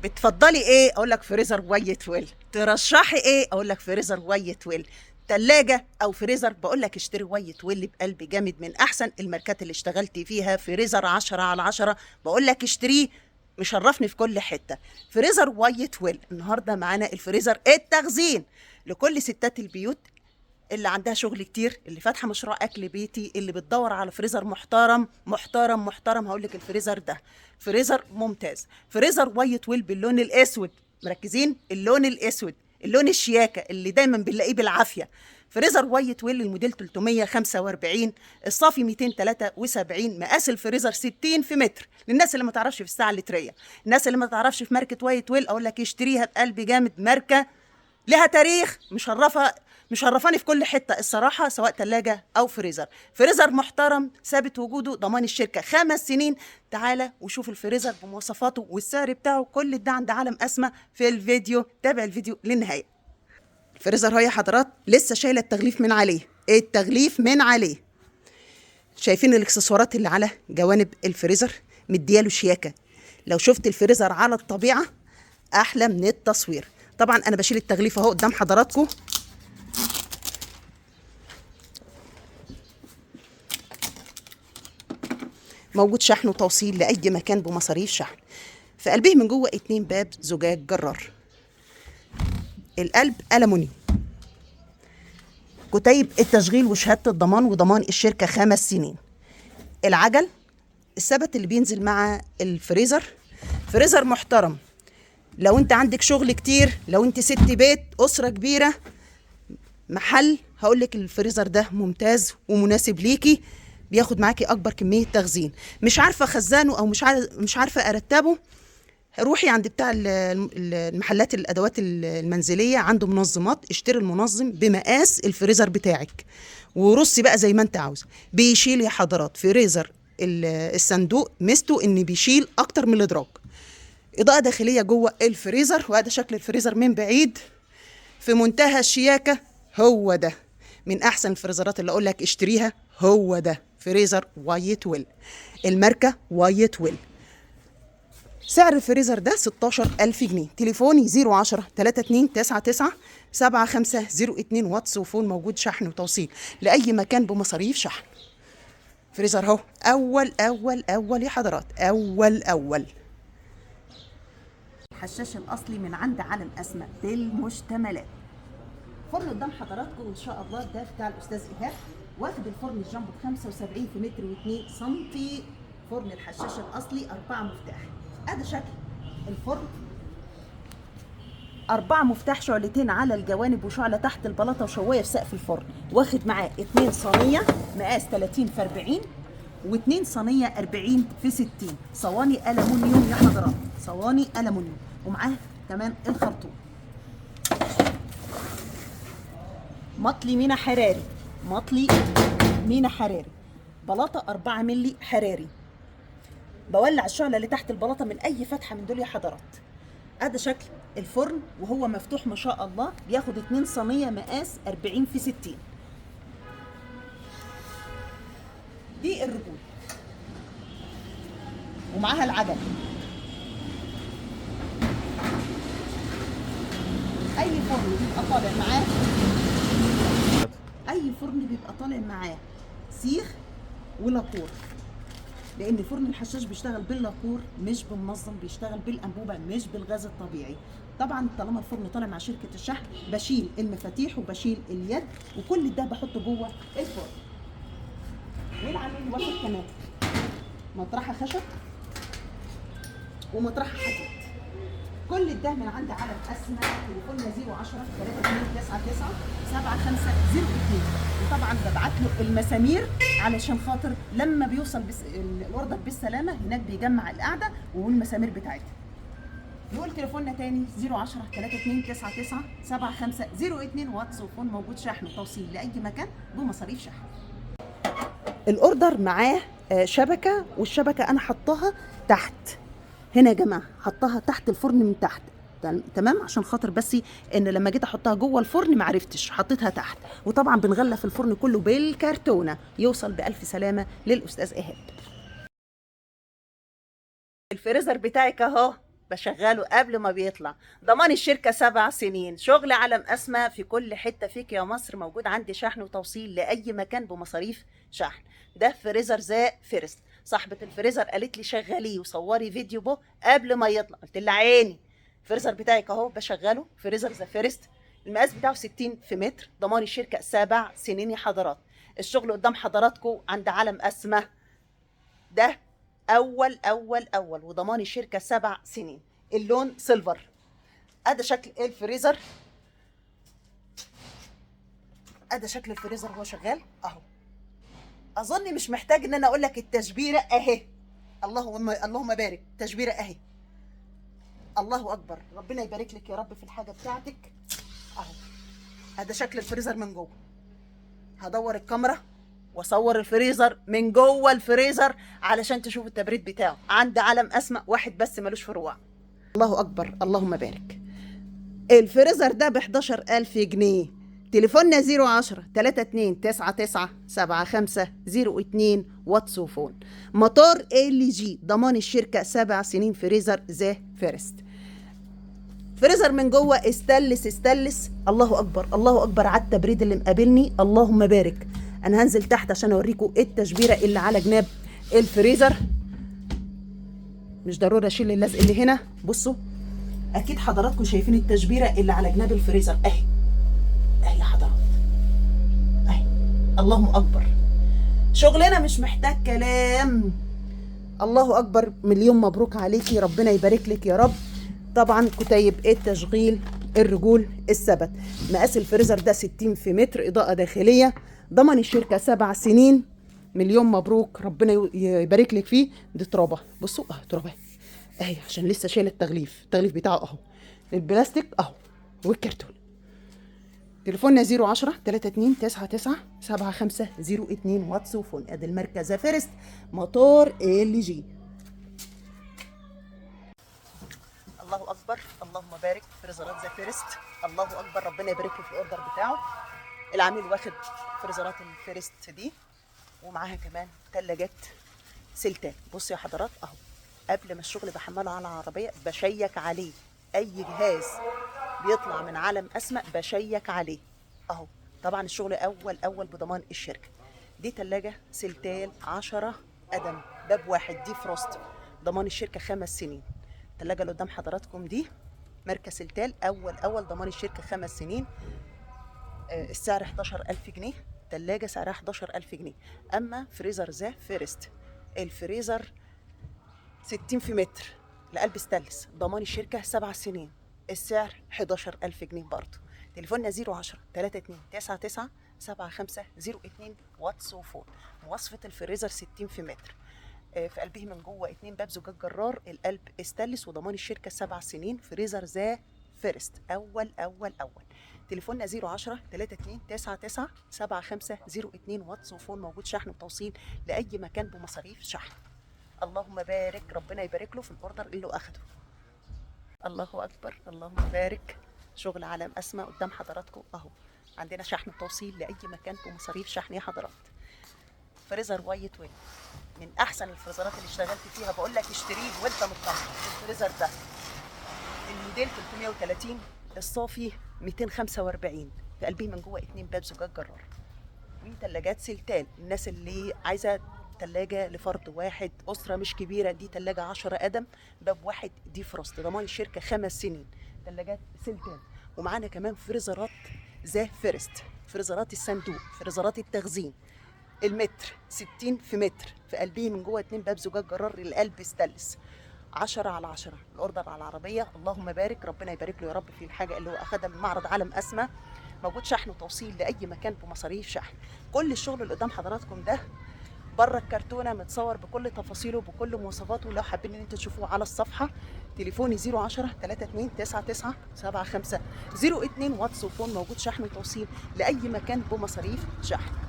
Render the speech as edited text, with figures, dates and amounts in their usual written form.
بتفضلي ايه؟ اقول لك فريزر وايت ويل. ترشحي ايه؟ اقول لك فريزر وايت ويل. تلاجة او فريزر؟ بقول لك اشتري وايت ويل بقلب جامد، من احسن الماركات اللي اشتغلت فيها. فريزر 10 على 10، بقول لك اشتريه، مشرفني في كل حتة. فريزر وايت ويل. النهارده معانا الفريزر التخزين لكل ستات البيوت اللي عندها شغل كتير، اللي فاتحة مشروع اكل بيتي، اللي بتدور على فريزر محترم محترم محترم. هقول لك الفريزر ده فريزر ممتاز، فريزر وايت ويل باللون الاسود. مركزين، اللون الاسود، اللون الشياكه اللي دايما بنلاقيه بالعافية. فريزر وايت ويل الموديل 345، الصافي 273، مقاس الفريزر 60 في متر. للناس اللي ما تعرفش في الساعة اللتريه، الناس اللي ما تعرفش في ماركة وايت ويل، اقول لك اشتريها بقلب جامد. ماركة لها تاريخ، مشرفة، مشرفاني في كل حتة الصراحة، سواء تلاجة او فريزر. فريزر محترم ثابت وجوده، ضمان الشركة 5 سنين. تعالى وشوف الفريزر بمواصفاته والسعر بتاعه، كل ده عند عالم اسمى في الفيديو. تابع الفيديو للنهاية. الفريزر اهو يا حضرات، لسه شايله التغليف من عليه، التغليف من عليه. شايفين الاكسسوارات اللي على جوانب الفريزر مدياله شياكه. لو شفت الفريزر على الطبيعة احلى من التصوير. طبعا انا بشيل التغليف اهو قدام حضراتكم. موجود شحن وتوصيل لاي مكان بمصاريف شحن. في قلبه من جوه 2 باب زجاج جرار. القلب ألمونيوم. كتيب التشغيل وشهادة الضمان وضمان الشركة 5 سنين. العجل الثبت اللي بينزل مع الفريزر. فريزر محترم لو انت عندك شغل كتير، لو انت ست بيت، اسره كبيرة، محل، هقولك الفريزر ده ممتاز ومناسب ليكي. بياخد معاكي اكبر كمية تخزين. مش عارفه خزانه او مش عارفه ارتبه، روحي عند بتاع المحلات الادوات المنزلية، عنده منظمات. اشتري المنظم بمقاس الفريزر بتاعك ورصي بقى زي ما انت عاوزه. بيشيل يا حضرات فريزر الصندوق، ميزته ان بيشيل اكتر من الادراج. اضاءه داخلية جوه الفريزر، وهذا شكل الفريزر من بعيد في منتهى الشياكه. هو ده من احسن الفريزرات اللي اقول لك اشتريها، هو ده فريزر وايت ويل، الماركة وايت ويل. سعر الفريزر ده 16000 جنيه. تليفوني 010 3299 7502، واتس و phone موجود، شحن وتوصيل لاي مكان بمصاريف شحن. فريزر اهو، اول اول اول يا حضرات، اول اول. الحشاش الاصلي من عند عالم اسمى بالمشتملات. فرن قدام حضراتكم ان شاء الله ده بتاع الاستاذ ايهاب، واخد الفرن الجامبو ب 75 في متر و2 سنتي. فرن الحشاش الاصلي 4 مفتاح. ادي شكل الفرن، 4 مفتاح، شعلتين على الجوانب وشعله تحت البلاطه وشوايه في سقف الفرن. واخد معاه 2 صينية مقاس 30 في 40 و2 صينية 40 في 60، صواني ألمونيوم يا حضرات، صواني ألمونيوم، ومعاه كمان الخرطوم. مطلي مينا حراري، مطلي مينا حراري، بلاطة 4 ملي حراري. بولع الشعلة اللي تحت البلاطه من اي فتحه من دول يا حضرات. ادي شكل الفرن وهو مفتوح ما شاء الله، بياخد 2 صينية مقاس 40 في 60. دي الرجول ومعاها العجل. اي فرن بيبقى طالع معاه، اي فرن بيبقى طالع معاه سيخ ولاكور، لان فرن الحشاش بيشتغل باللاكور مش بالمنظم، بيشتغل بالانبوبه مش بالغاز الطبيعي. طبعا طالما الفرن طالع مع شركة الشحن بشيل المفاتيح وبشيل اليد وكل ده بحطه جوه الفرن. والعميل واخد كمان مطرحه خشب ومطرحه حديد. كل ده من عند عالم اسمى. تليفوننا 010 3299 7502. وطبعا ببعت له المسامير علشان خاطر لما بيوصل ال order بالسلامة هناك بيجمع القعدة والمسامير بتاعتها. نقول تليفوننا تاني 010 3299 7502، واتس و phone موجود، شحن وتوصيل لاي مكان بمصاريف شحن. ال order معاه شبكة، والشبكة انا حطاها تحت هنا يا جماعة، حطها تحت الفرن من تحت، تمام، عشان خاطر بس ان لما جيت احطها جوه الفرن ما عرفتش، حطيتها تحت. وطبعا بنغلف الفرن كله بالكرتونه. يوصل بالف سلامه للاستاذ ايهاب. الفريزر بتاعك اهو، بشغله قبل ما بيطلع. ضمان الشركة 7 سنين. شغل عالم أسمى في كل حتة فيك يا مصر، موجود عندي شحن وتوصيل لأي مكان بمصاريف شحن. ده فريزر The First. صاحبة الفريزر قالت لي شغليه وصوري فيديو به قبل ما يطلع، قلت لها عيني. الفريزر بتاعك اهو بشغله، فريزر The First، المقاس بتاعه 60 في متر، ضمان الشركة 7 سنين يا حضرات. الشغل قدام حضراتكم عند عالم أسمى، ده أول أول أول، وضمان الشركة 7 سنين. اللون silver. أده شكل الفريزر، أده شكل الفريزر وهو شغال أهو. أظن مش محتاج إن أنا أقول لك التشبيرة أهي. اللهم اللهم بارك، تشبيرة أهي. الله أكبر، ربنا يبارك لك يا رب في الحاجة بتاعتك أهو. هذا شكل الفريزر من جوه. هدور الكاميرا واصور الفريزر من جوه الفريزر علشان تشوفوا التبريد بتاعه. عند عالم أسمى واحد بس ملوش فروع. الله أكبر، اللهم بارك. الفريزر ده ب 11000 جنيه. تليفوننا 010 32 99 75 02 واتس و phone. موتور LG، ضمان الشركة 7 سنين. فريزر The First. فريزر من جوه استلس استلس. الله اكبر، الله اكبر على التبريد اللي مقابلني، اللهم بارك. انا هنزل تحت عشان اوريكم التشبيره اللي على جناب الفريزر. مش ضروري اشيل اللزق اللي هنا. بصوا اكيد حضراتكم شايفين التشبيره اللي على جناب الفريزر اهي، اهي يا حضرات اهي. اللهم اكبر، شغلنا مش محتاج كلام. الله اكبر، مليون مبروك عليكي، ربنا يبارك لك يا رب. طبعا كتيب التشغيل، الرجول، الثبت. مقاس الفريزر ده 60 في متر، اضاءه داخلية، ضمن الشركة 7 سنين. مليون مبروك، ربنا يبارك لك فيه. دي ترابه، بصوا اهو ترابه اهي، عشان لسه شايله التغليف، التغليف بتاعه اهو، البلاستيك اهو والكرتون. تليفوننا 010 32 99 75 02 واتس و phone. ادي الماركة The First، موتور LG. الله اكبر، اللهم بارك. فريزرات The First، الله اكبر، ربنا يبارك له في ال order بتاعه. العميل واخد فريزرات ال First دي ومعاها كمان ثلاجات سلتان. بصوا يا حضرات اهو، قبل ما الشغل بحمله على العربية بشيك عليه. اي جهاز بيطلع من عالم اسماء بشيك عليه اهو. طبعا الشغل اول اول بضمان الشركة. دي ثلاجه سلتال 10 قدم، باب واحد، defrost، ضمان الشركة 5 سنين. الثلاجة اللي قدام حضراتكم دي ماركة سلتال، اول اول، ضمان الشركة 5 سنين. السعر 11000 جنيه. ثلاجه سعرها 11000 جنيه. اما فريزر The First، الفريزر 60 في متر، لقلب ستانلس، ضمان الشركة 7 سنين، السعر 11000 جنيه برضه. تليفوننا 010 32 99 75 02 واتس و phone. مواصفة الفريزر 60 في متر، في قلبه من جوه 2 باب زجاج جرار، القلب استانلس، وضمان الشركة 7 سنين. فريزر The First، أول أول أول. تليفوننا 010 32 99 75 02 واتس و phone. موجود شحن وتوصيل لأي مكان بمصاريف شحن. اللهم بارك، ربنا يبارك له في ال order اللي اخده. الله اكبر، اللهم بارك. شغل عالم اسمى قدام حضراتكم اهو. عندنا شحن وتوصيل لاي مكان بمصاريف شحن يا حضرات. فريزر White Well من احسن الفريزرات اللي اشتغلت فيها، بقول لك اشتريه وانت مطمن. الفريزر ده الموديل 330، الصافي 245، في قلبه من جوه 2 باب زجاج جرار. وثلاجات سلتان، الناس اللي عايزه تلاجة لفرد واحد، أسرة مش كبيرة، دي تلاجة 10 قدم، باب واحد، defrost، ضمان الشركة 5 سنين. تلاجات سلتان. ومعانا كمان فريزرات The First، فريزرات الصندوق، فريزرات التخزين، المتر 60 في متر، في قلبه من جوه 2 باب زجاج جرار، القلب ستانلس، 10 على 10. ال order على العربية، اللهم بارك، ربنا يبارك له يا رب في الحاجة اللي هو أخدها من معرض عالم أسمى. موجود شحن وتوصيل لأي مكان بمصاريف شحن. كل الشغل اللي قدام حضراتكم ده بره الكرتونه، متصور بكل تفاصيله بكل مواصفاته. لو حابين ان انتوا تشوفوه على الصفحة، تليفوني 010 32 99 75 02 واتس و phone. موجود شحن وتوصيل لاي مكان بمصاريف شحن.